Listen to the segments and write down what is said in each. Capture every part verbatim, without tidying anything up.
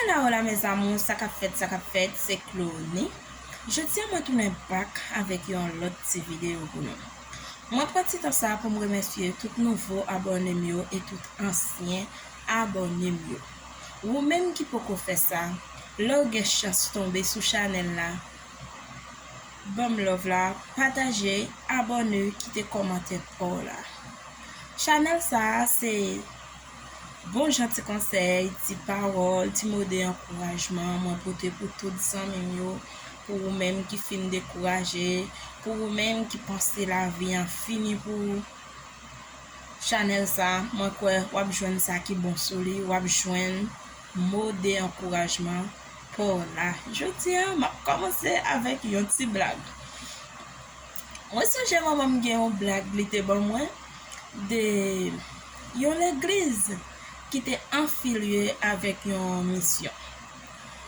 Hola, hola, mes amours, sa k ap fèt, sa k ap fèt, se Clony. Jodi a, mwen tounen back avèk yon lòt ti videyo pou nou. Mwen pran ti tan sa pou m remèsye tout nouvo abòne m yo e tout ansyen abòne m yo. Ou menm ki poko fè sa, lè w gen chans tonbe sou chanèl la, ban m love la, pataje, abòne, kite kòmantè pa w la. Chanèl sa a se bon jan ti konsèy, ti pawòl, ti mo de ankourajman mwen pote pou tout zanmi m yo, pou ou menm ki fin dekouraje, pou ou menm ki panse lavi an fini pou ou. Chanèl sa, mwen kwè w ap jwenn sa ki bon sou li, w ap jwenn mo de ankourajman pa w la. Jodi a, m ap kòmanse avèk yon ti blag. Mwen sonje manman m gen yon blag li te ban mwen de yon legliz ki te afilye avèk yon misyon.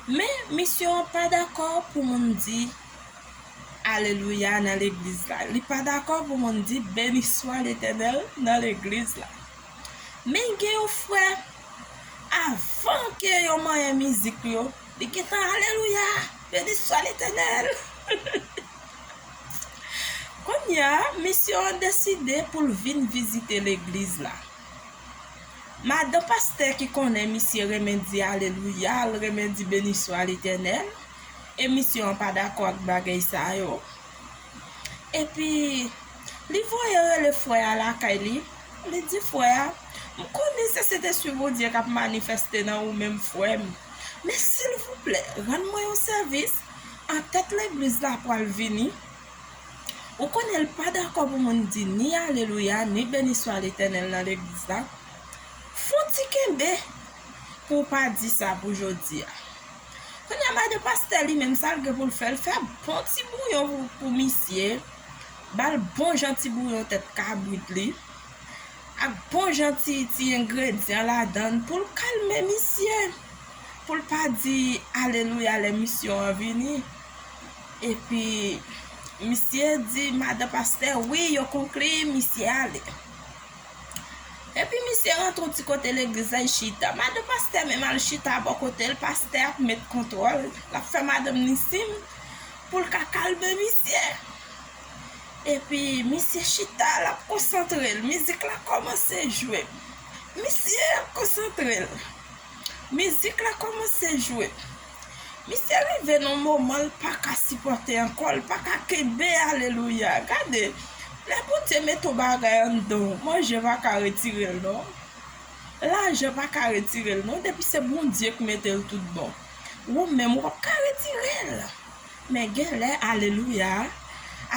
Men, misyon an pa dakò pou moun di alelouya nan legliz la. Li pa dakò pou moun di beni swa Letènèl nan legliz la. Men gen yon frè, avan ke yo manyen mizik yo, li gentan alelouya, beni swa Letènèl. Kounye a, misye an deside pou l vin vizite legliz la. Madan pastè ki konnen misye renmen di alelouya, l renmen di beni swa Letènèl, e misye an pa dakò ak bagay sa yo. Epi, li voye rele frè a lakay li, li di frè a, "M konnen se Sentespri Bondye k ap manifeste nan ou menm, frè m. Men silvouplè, rann mwen yon sèvis, antèt legliz la pral vini." Ou konnen l pa dakò pou moun di ni alelouya, ni beni swa Letènèl nan legliz la. Fon ti kenbe pou w pa di sa pou jodi a. Kounye a, madan pastè li menm, sa l gen pou l fè, l fè bon ti bouyon pou, pou misye, ba l bon jan ti bouyon tèt kabrit li, ak bon jan ti, ti engredyan ladan l pou l kalme misye, pou l pa di alelouya lè misyon an vini. Epi, misye di madan pastè, wi, yo konkli, misye ale. Epi misye rantre yon ti kote legliz la, li chita. Madan pastè menm al chita bò kote l, pastè ap met kontwòl, l ap fè madanm li siy pou l ka kalme misye. Epi misye chita, l ap konsantre l. Mizik la kòmanse jwe. Misye ap konsantre l. Mizik la kòmanse jwe. Misye rive nan moman l pa ka sipòte ankò, l pa ka kenbe, alelouya. Gade, lè Bondye mete yon bagay anndan w, manje pa ka retire l non. Lajan pa ka retire l non, depi se Bondye k mete l tout bon. Ou menm, ou p ap ka retire l. Men genlè, alelouya,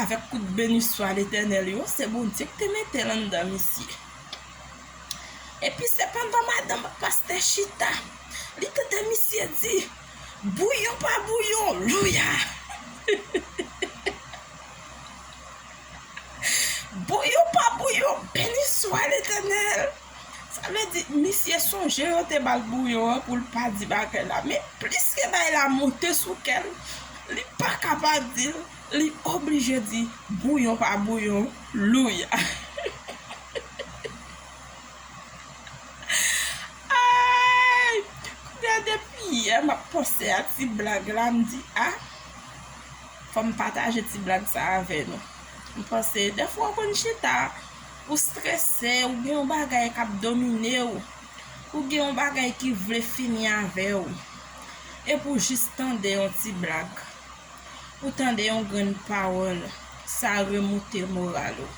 avèk kout beni swa Letènèl yo, se Bondye k te mete l anndan misye. Epi sepandan madanm ak pastè chita, li tande misye di, bouyon pa bouyon, louya! Bouyon pa bouyon, beni swa Letènèl! Sa vle di, misye sonje yo te ba l bouyon an pou l pa di bagay la. Men pliske bagay la monte sou kè l, li pa ka pa di l, li oblije di, bouyon pa bouyon, louya! Ay! Kounye a depi yè m ap panse a ti blag la, m di, a, fò m pataje ti blag sa avè nou. M panse, dèfwa w konn chita, ou strese, ou gen yon bagay k ap domine w, ou gen yon bagay ki vle fini avè w, epi w jis tande yon ti blag. Ou tande yon grenn pawòl, sa remoute moral ou.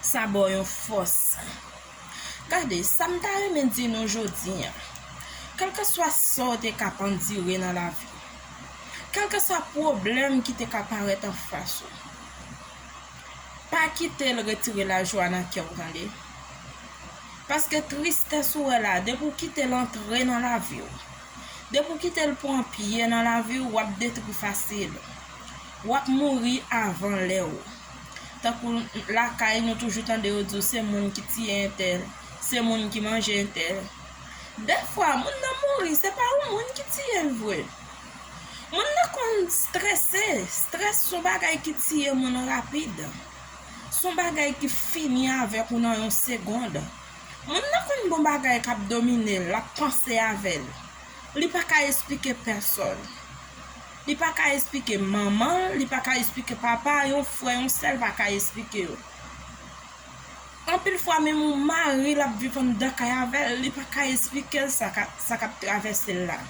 Sa ba w yon fòs. Gade, sa m ta renmen di nou jodi a, kèlkeswa sa w te ka p andire nan lavi, kèlkeswa pwoblèm ki te ka parèt anfas ou, pa kite l retire lajwa nan kè w, tande. Paske tristès ou wè la, depi w kite l antre nan lavi w, depi w kite l pran pye nan lavi w, w ap detwi fasil. W ap mouri avan lè w. Tankou lakay, nou toujou tande yo di w se moun ki tiye entèl, se moun ki manje entèl. Dèfwa, moun nan mouri, se pa yon moun ki tiye l vre. Moun nan konn strese. Strès se yon bagay ki tiye moun rapid. Se yon bagay ki fini avèk ou nan yon segond. Moun nan konn gen yon bagay k ap domine l, l ap panse avè l. Li pa ka esplike pèsòn. Li pa ka esplike manman l, li pa ka esplike papa, yon frè, yon sè, li pa ka esplike yo. Anpil fwa, menm yon mari l ap viv anndan kay avè l, li pa ka esplike l sa k ap, sa k ap travèse l la.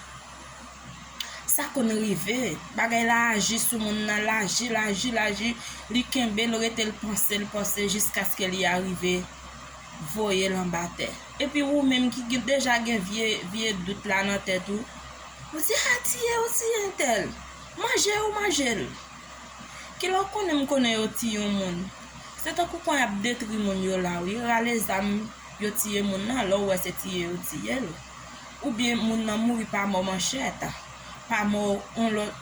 Sa konn rive, bagay la aji sou moun nan, l aji, l aji, l aji, li kenbe l, rete l panse, l panse, jiskaske li arive voye l anba tè. Epi ou menm ki gen, deja gen vye, vye dout la nan tèt ou, ou di, "A, tiye, ou tiye entèl. Manje, ou manje l." Kilè w konnen m konnen yo tiye yon moun? Se tankou kon y ap detri moun yo la, wi. Rale zam, yo tiye moun nan, lè w wè se tiye yo tiye l. Oubyen moun nan mouri pa mò manchèt, pa mò yon lòt.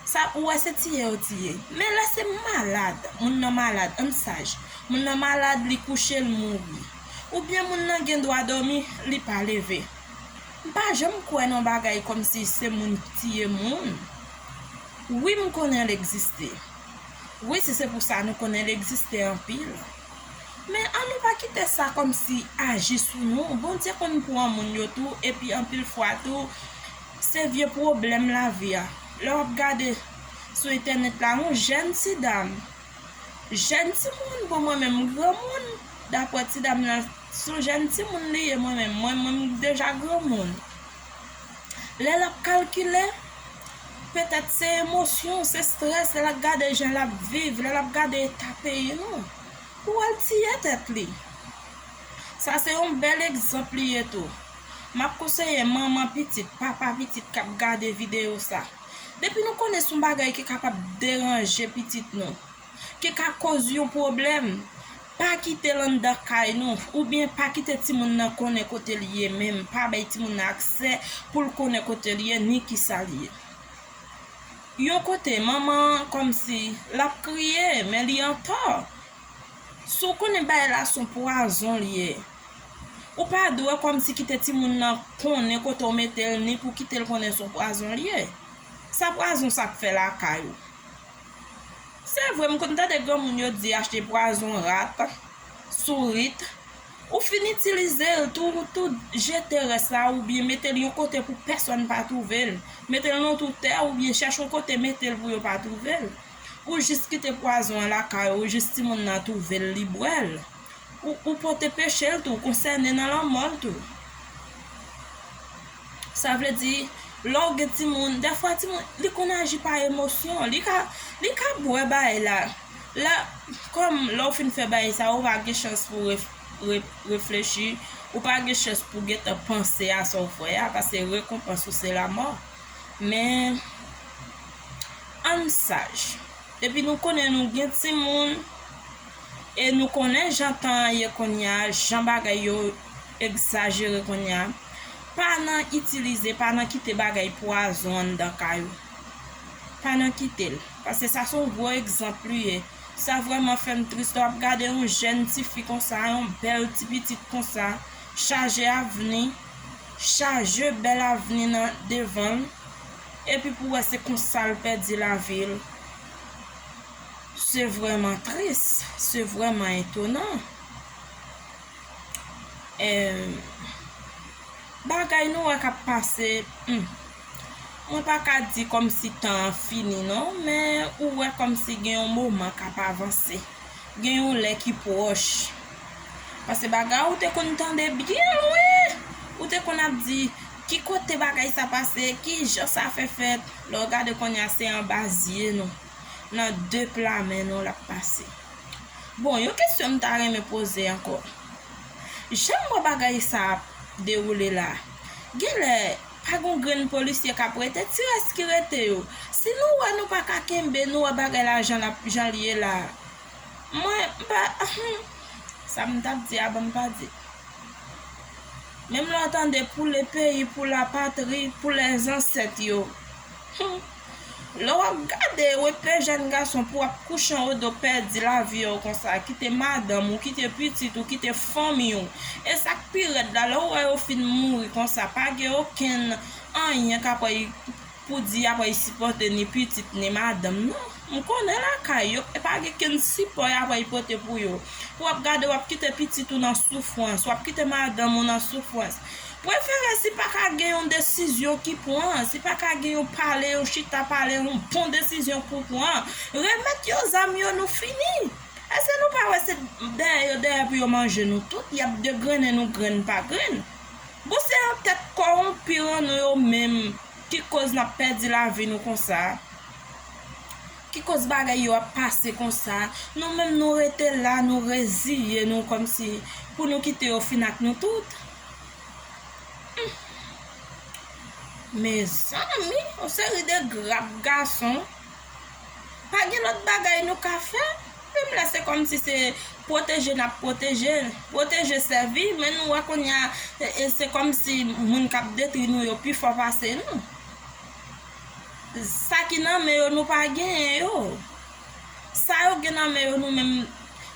Sa, ou wè se tiye yo tiye. Men lè se malad, moun nan malad, ann saj. Moun nan malad, li kouche, l mouri. Oubyen moun nan gen dwa dòmi, li pa leve. M pa janm kwè nan bagay kòmsi se moun ki tiye moun. Wi, m konnen l egziste. Wi, si se pou sa, nou konnen l egziste anpil. Men ann nou pa kite sa kòmsi aji sou nou. Bondye konn pran moun yo tou, epi anpil fwa tou, se vye pwoblèm lavi a. Lè w ap gade sou entènèt la, yon jèn ti dam, jèn timoun, bon, mwen menm granmoun, daprè ti dam nan, se yon jèn timoun li ye, mwen menm, mwen menm deja granmoun. Lè l ap kalkile, petèt se emosyon, se estrès, lè l ap gade jan l ap viv, lè l ap gade eta peyi nou, pou wè l tiye tèt li. Sa se yon bèl egzanp li ye tou. M ap konseye manman pitit, papa pitit k ap gade videyo sa. Depi nou konnen se yon bagay ki kapab deranje pitit nou, ki ka koz yon pwoblèm, pa kite l anndan kay nou, oubyen pa kite timoun nan konnen kote l ye menm, pa bay timoun nan aksè pou l konnen kote l ye, ni kisa l ye. Yon kote, manman an kòmsi l ap kriye, men li antò. Si w konnen bagay la se yon pwazon l ye, ou pa dwe kòmsi kite timoun nan konnen kote w mete l, ni pou kite l konnen se yon pwazon l ye. Sa pwazon sa ap fè lakay ou? Se vre, m konn tande granmoun yo di achte pwazon rat, sourit. Ou fin itilize l tou, tou jete rès la oubyen mete l yon kote pou pèsonn pa twouve l. Mete l nan twou tè oubyen chèche yon kote mete l pou yo pa twouve l. Ou jis kite pwazon an lakay ou, jis timoun nan twouve l, li bwè l. Ou, ou pote peche l tou, ou konsène nan lanmò l tou. Sa vle di, lè w gen timoun, dèfwa timoun, li konn aji pa emosyon. Li ka, li ka bwè bagay la. Lè, kòm lè w fin fè bagay sa, ou pa gen chans pou ref-, re-, reflechi, ou pa gen chans pou gentan panse a sa w fè a, paske rekonpans ou se lanmò. Men, ann saj. Epi nou konnen nou gen timoun, e nou konnen jan tan an ye kounye a, jan bagay yo egzajere kounye a. Pa nan itilize, pa nan kite bagay pwazon anndan kay ou. Pa nan kite l. Paske sa se yon gwo egzanp li ye. Sa vrèman fè m tris lè w ap gade yon jèn tifi konsa, yon bèl ti pitit konsa, chaje avni, chaje bèl avni nan devan l, epi pou w wè se konsa l pèdi lavi l. Se vrèman tris, se vrèman etonan. Em, bagay nou wè k ap pase, hmm, mwen pa ka di kòmsi tan an fini non, men ou wè kòmsi gen yon moman k ap avanse. Gen yon lè ki pwòch. Paske bagay ou te konn tande byen lwen, ou te konn ap di, "Ki kote bagay sa pase? Ki jan sa fè fèt?" Lè w gade kounye a, se anba zye nou, nan de pla men nou l ap pase. Bon, yon kesyon m ta renmen poze ankò. Jan m wè bagay sa ap dewoule la, genlè pa gon grenn polisye k ap rete, ti rès ki rete yo. Si nou wè nou pa ka kenbe, nou wè bagay la jan l ap, jan l ye la. Mwen, m pa, hmm, sa m t ap di a, ban m pa di. Menm lè w tande pou le peyi, pou la patri, pou lè zansèt yo. Hmm. Lè w ap gade, w ap pè jèn gason pou w ap kouche anwo do pèdi lavi w konsa, kite madanm ou, kite pitit ou, kite fanmi w. E sa k pi rèd la, lè w wè yo fin mouri konsa, pa gen okenn anyen k ap pou di y ap al sipòte ni pitit ni madanm, non. M konnen lakay yo, e pa gen kenn sipò y ap al pote pou yo. Pou w ap gade, w ap kite pitit ou nan soufrans, w ap kite madanm ou nan soufrans. Prefere si pa ka gen yon desizyon ki pran, si pa ka gen yon pale, yon chita pale, yon bon desizyon pou pran, remèt yo zam yo, nou fini. Èske nou pa wè se dèyè yo dèyè pou yo manje nou tout? Y ap degrennen nou grenn pa grenn. Bon, se yon tèt kòwonpi an nou yo menm ki koz n ap pèdi lavi nou konsa. Ki koz bagay yo ap pase konsa. Nou menm nou rete la, nou reziye nou kòmsi pou nou kite yo fin ak nou tout. Mezanmi, yon seri de grap gason. Pa gen lòt bagay nou ka fè. Menm lè se kòmsi se pwoteje n ap pwoteje, pwoteje sèvi, men nou wè kounye a, e, e se kòmsi moun k ap detwi nou yo pi fò pase nou. Sa ki nan men yo, nou pa genyen yo. Sa yo gen nan men yo, nou menm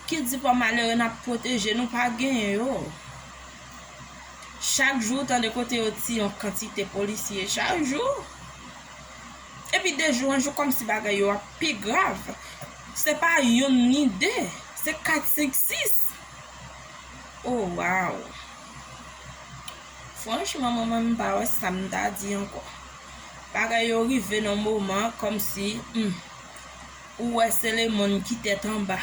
ki di pa malere n ap pwoteje, nou pa genyen yo. Chak jou, w tande kote yo tiye yon kantite polisye. Chak jou. Epi de jou an jou, kòmsi bagay yo ap pi grav. Se pa youn ni de, se kat, senk, sis. Oh, wow. Franchman, mwen menm, m pa wè sa m ta di ankò. Bagay yo rive nan moman kòmsi, hmm, ou wè se lemonn ki tèt anba.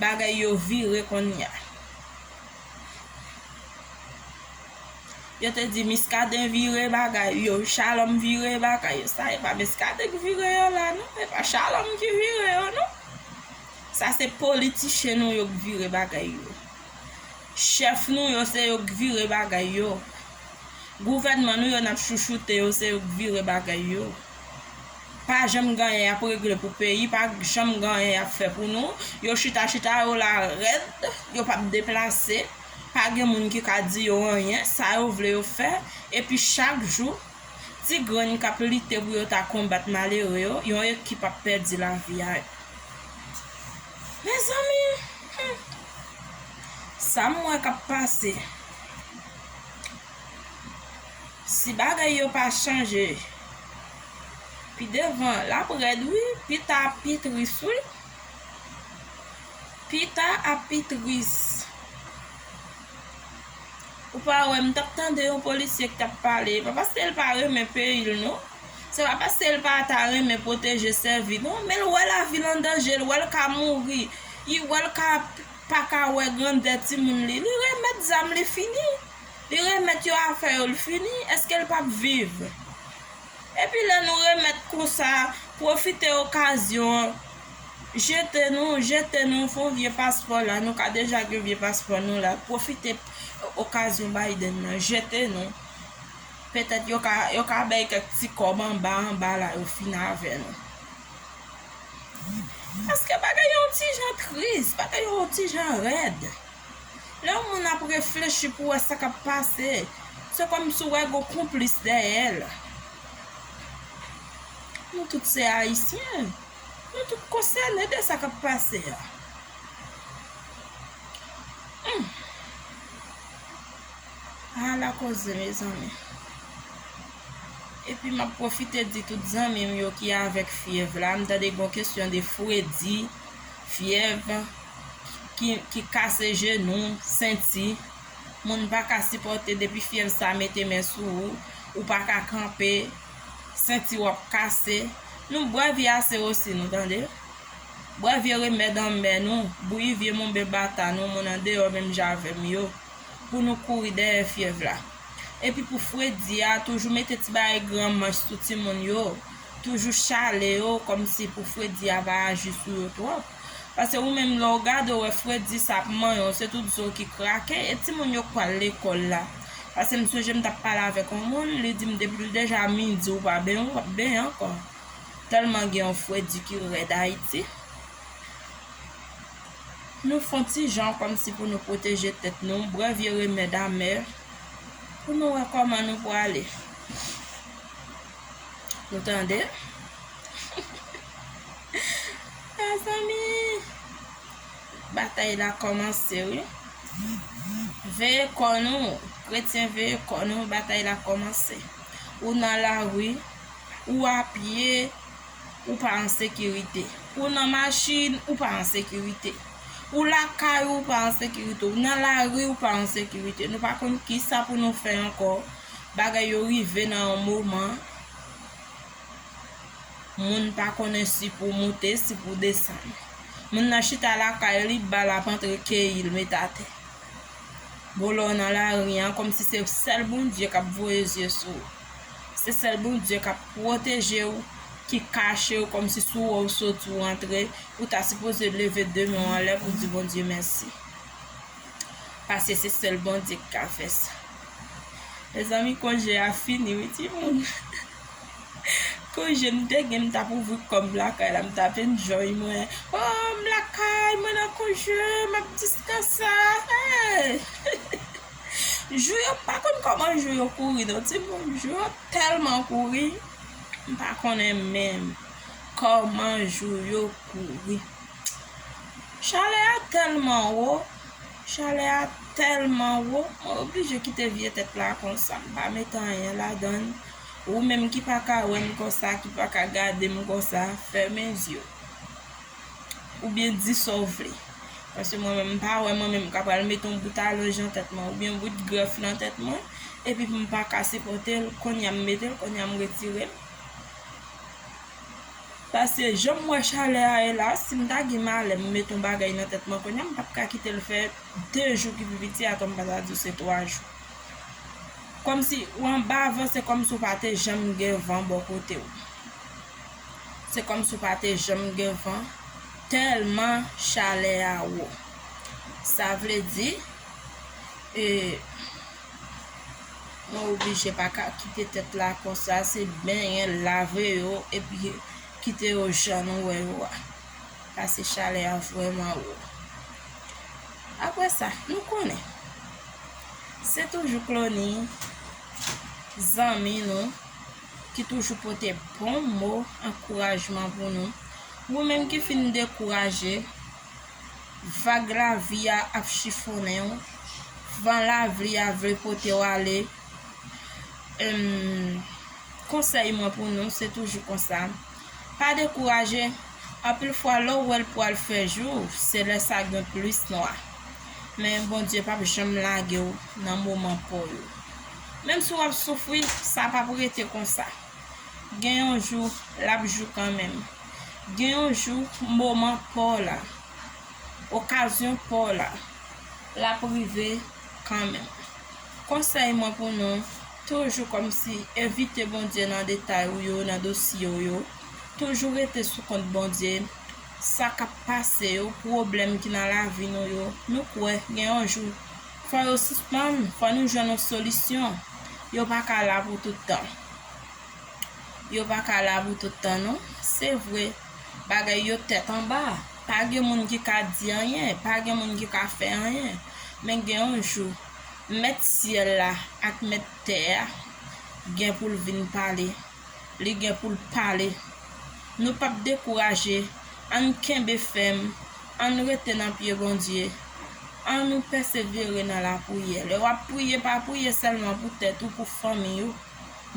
Bagay yo vire kounye a. Yo te di Miskaden vire bagay yo, Shalom vire bagay yo. Sa e pa Miskaden ki vire yo la, non. E pa Shalom ki vire yo, non. Sa se politichen nou yo k vire bagay yo. Chèf nou yo, se yo k vire bagay yo. Gouvènman nou yo n ap chouchoute yo, se yo k vire bagay yo. Pa janm gen anyen y ap regle pou peyi, pa janm gen anyen y ap fè pou nou. Yo chita chita yo la rèd, yo p ap deplase. Pa gen moun ki ka di yo anyen, sa yo vle yo fè. Epi chak jou, ti grenn k ap lite pou yo ta konbat malere yo, yon ekip ap pèdi lavi a yo. Mezanmi, hmm, sa m wè k ap pase. Si bagay yo pa chanje, pi devan, l ap rèd, wi. Pita ap pi tris, wi. Pita ap pi tris. Ou pa wè, m t ap tande yon polisye ki t ap pale. E pa paske l pa renmen peyi l, non. Se pa paske l pa ta renmen pwoteje, sèvi, non. Men l wè lavi l an danje, l wè l ka mouri. Li wè l ka pa ka wè grandè timoun li. Li remèt zam li, fini. Li remèt yo afè yo, l fini. Èske l p ap viv? Epi lè nou remèt konsa, pwofite okazyon an, jete nou, jete nou, fè yon vye paspò la, nou ka deja gen vye paspò nou la, pwofite okazyon Biden nan, jete nou. Petèt yo ka, yo ka bay kèk ti kòb anba, anba la, yo fin avè nou. Paske bagay yo yon ti jan tris, bagay yo yon ti jan rèd. Lè yon moun ap reflechi pou wè sa k ap pase, se kòmsi w wè gon konplis dèyè l. Nou tout se Ayisyen. Nou tout konsène de sa k ap pase a. Hmm. Ala koze, mezanmi. Epi m ap pwofite di tout zanmi m yo ki avèk fyèv la, m tande gon kesyon de fredi, fyèv ki, ki kase jenou, senti. Moun pa ka sipòte depi fyèv sa mete men sou ou, ou pa ka kanpe, senti w ap kase. Nou bwè vye ase osi, nou tande. Bwè vye remèd anmè nou, bouyi vye monben bata nou, moun andeyò menm jan avè m yo, pou nou kouri dèyè fyèv la. Epi pou fredi a, toujou mete ti bagay gran manch sou timoun yo, toujou chale yo, kòmsi pou fredi a pa aji sou yo twòp. Paske ou menm, lè w gade, w wè fredi sa ap manyen w, se tout zo ki krake, e timoun yo k pral lekòl la. Paske m sonje m t ap pale avèk yon moun, li di m depi l deja midi ou pa benyen, w ap benyen ankò. Tèlman gen yon fredi ki rèd Ayiti. Nou fè yon ti jan kòmsi pou nou pwoteje tèt nou, bwè vye remèd anmè, pou nou wè kòman nou prale. Nou tande? Mezanmi, batay la kòmanse, wi. Veye kò nou, kretyen, veye kò nou, batay la kòmanse. Ou nan lari, ou apye, ou pa an sekirite. Ou nan machin, ou pa an sekirite. Ou lakay ou, ou pa an sekirite. Ou nan lari, ou pa an sekirite. Nou pa konn kisa pou nou fè ankò. Bagay yo rive nan yon moman. Moun pa konnen si pou moute, si pou desann. Moun nan chita lakay li, bal ap antre, keyi l met atè. Bon, lè w nan lari an, kòmsi se sèl Bondye k ap voye zye sou ou. Se sèl Bondye k ap pwoteje w, ki kache w, kòmsi si w wè w soti, w antre, ou ta sipoze leve de men w anlè pou di Bondye mèsi. Paske se sèl Bondye ki ka fè sa. Mezanmi, konje a fini, wi, timoun. Konje m te gen, m t ap ouvri kò m lakay la, m t ap enjoy mwen. Oh, m lakay, mwen nan konje, m ap diskanse. Hey! Jou yo pa konn kòman jou yo kouri, non, timoun. Jou yo tèlman kouri, m pa konnen menm kòman jou yo kouri. Chalè a tèlman wo, chalè a tèlman wo, mwen oblije kite vye tèt la konsa, m pa met anyen ladan l. Ou menm ki pa ka wè m konsa, ki pa ka gade m konsa, fèmen zye w. Oubyen di sa w vle. Paske mwen menm, m pa wè mwen menm ka pral mete yon bout alonj nan tèt mwen, oubyen yon bout grèf nan tèt mwen, epi m pa ka sipòte l, kounye a m mete l, kounye a m retire l. Paske jan m wè chalè a ye la, si m ta gen malè, m met yon bagay nan tèt mwen kounye a, m p ap ka kite l fè de jou ki pi piti, atò m pa ta di w se twa jou. Kòmsi w anba van, se kòmsi w pa te janm gen van bò kote w. Se kòmsi w pa te janm gen van, tèlman chalè a wo. Sa vle di, e, mwen oblije pa ka kite tèt la konsa, se benyen, lave yo, epi kite yo jan nou wè yo a. Paske chalè a vrèman wo. Apre sa, nou konnen, se toujou Clony, zanmi nou, ki toujou pote bon mo ankourajman pou nou. Ou menm ki fin dekouraje, vag lavi a ap chifonnen w, van lavi a vle pote w ale. Em, konsèy mwen pou nou, se toujou konsa. Pa dekouraje. Anpil fwa, lè w wè l pral fè jou, se lè sa gen plis nwa. Men Bondye p ap janm lage w nan moman pa w yo. Menm si w ap soufri, sa p ap rete konsa. Gen yon jou, l ap jou kanmenm. Gen yon jou, moman pa w la, okazyon pa w la, l ap rive kanmenm. Konsèy mwen pou nou, toujou kòmsi envite Bondye nan detay ou yo, nan dosye w yo. Toujou rete sou kont Bondye. Sa k ap pase yo, pwoblèm ki nan lavi nou yo, nou kwè gen yon jou, fò yo sispann, fò nou jwenn yon solisyon. Yo pa ka la pou tout tan. Yo pa ka la pou tout tan, non. Se vre, bagay yo tèt anba. Pa gen moun ki ka di anyen, pa gen moun ki ka fè anyen. Men gen yon jou, Mèt syèl la ak Mèt tè a gen pou l vin pale. Li gen pou l pale. Nou p ap dekouraje. Ann kenbe fèm. Ann rete nan pye Bondye. Ann nou pèsevere nan lapriyè. Lè w ap priye, pa priye sèlman pou tèt ou, pou fanmi ou,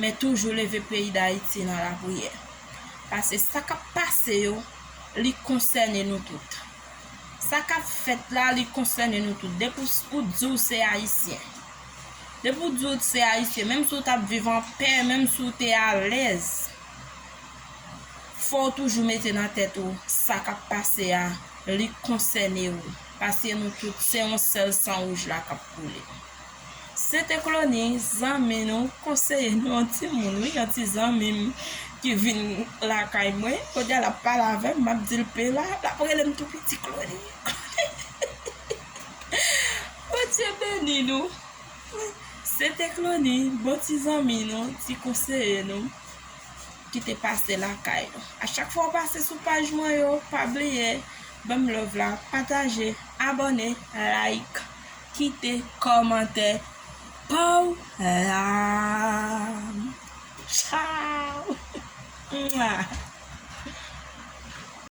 men toujou leve peyi Dayiti nan lapriyè. Paske sa k ap pase yo, li konsène nou tout. Sa k ap fèt la, li konsène nou tout. Depi w s-, ou di w se Ayisyen. Depi w di w se Ayisyen, menm si w t ap viv anpè, menm si w te alèz, fò w toujou mete nan tèt ou, sa k ap pase a, li konsène w. Paske nou tout, se yon sèl san wouj la k ap koule. Se te Clony, zanmi nou, konseye nou, yon timoun, wi, yon ti zanmi m ki vin lakay mwen. Kounye a l ap pale avè m, m ap di l pe la, l ap rele m tou piti Clony. Bondye beni nou. Se te Clony, bon ti zanmi nou, ti konseye nou, ki te pase lakay nou. A chak fwa w pase sou paj mwen yo, pa bliye, ban m love la, pataje, abòne, like, kite kòmantè pa w la. Tchao! Mwa!